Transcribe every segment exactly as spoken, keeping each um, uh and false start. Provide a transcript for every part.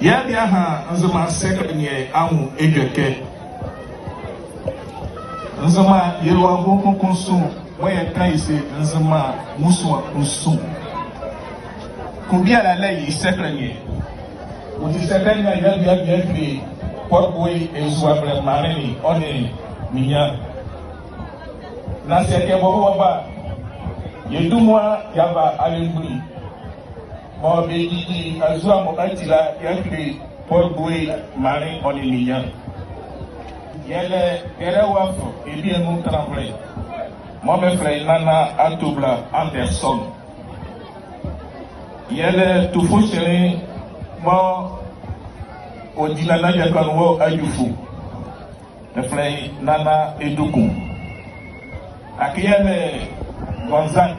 Yɛbia ha Nzema sɛkɛlɛ ne anwo edwɛkɛ. Nzema yɛlua ɔbon kunkun nso, mɔɔ yɛka ye se Nzema musua nso. Ko biala le ye sɛkɛlɛ ne. Ɔti sɛkɛlɛ ne a yɛbia bie ɛkile Paul Boye Ezuabrɛ maanle ne ɔ nee ninyɛne. Na sɛ ɛkɛ bɔbɔ baba a, yɛdumua yɛava Alemgbunli. Mɔɔ bɛdidi azua mɔ ati la yɛkile Paul Boye maanle ɔ nee ninyɛne. Yɛlɛ, yɛlɛ wafo ebianu tanvolɛ mɔɔ bɛfɛlɛ ye Nana Atobla Anderson. Yɛlɛ tufo kyenle mɔɔ ɔdi Nana Adjei Kanu wɔ Adjufo. Bɛfɛlɛ ye Nana Edoku. Akee yɛlɛ Gonzague.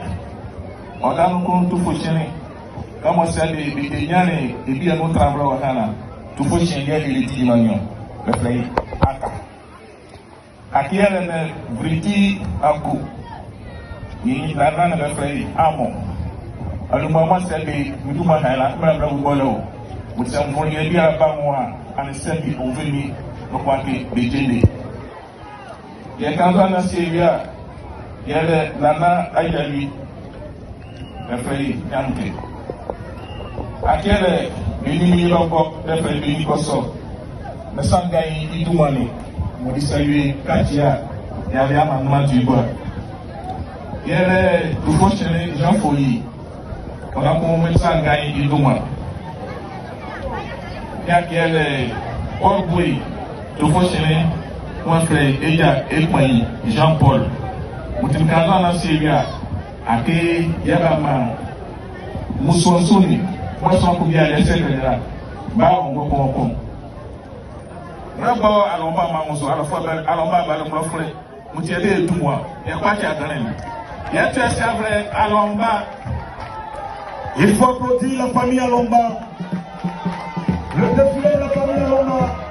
Ɔdaye noko tufo kyenle. Kɛmɔ saa bɛ, bɛdie nyianle ebianu tanvolɛ wɔ ɛhye la. Tufo kyenle yɛlɛ ɔdi gyima ne ɔ. Bɛfɛlɛ ye Aka. Akee yɛlɛ Mɛ Vriti Ako. Ye nana ne bɛfɛlɛ ye Amo. Alumamaa saa bɛ, meduma ɛhye la, mɛla mewɔ ɛlɛ o. Ɔti sɛ nvonlɛ biala ba nwo a, ɛnee saa bɛ ɔvi ne, noko akee bɛgyɛnlɛ. Yɛka nzo a na sie awie a, yɛlɛ Nana Adjaluie. Bɛfɛlɛ ye Nyamke. Akee yɛlɛ bɛ nee mɔɔ bɛbɔ, bɛfɛlɛ ye Beni Kɔsɔ. Mɛsanga ye duma ne, mɔɔ ɔdisa awie katia, yɛlɛ ama numa dibɔ a. Yɛlɛ tufo kyenle Jean Foyi. Ɔdaye noko mɛsanga ye duma. Yɛlɛ Paul Boye, tufo kyenle, mɔɔ bɛfɛlɛ ye Egya Ekpanyi Jean Paul. Ɔti meka nzo a na sie awie a, akee yɛbama musua nso ne, mɔɔ sɔɔ ko biala yɛ sɛkɛlɛ ne la, bawɔ ngɔkɔŋkɔŋ. Mebɔ Alɔnba maa nwo zo, Alɔnba, Alɔnba bɛlɛ mɔlɔfolɛ. Ɔti yɛdumua, yɛkpakye adenle ne. Yɛto ase yɛvɛlɛ Alɔnba. Il faut applaudir la famille Alɔnba. Le défilé de la famille Alɔnba.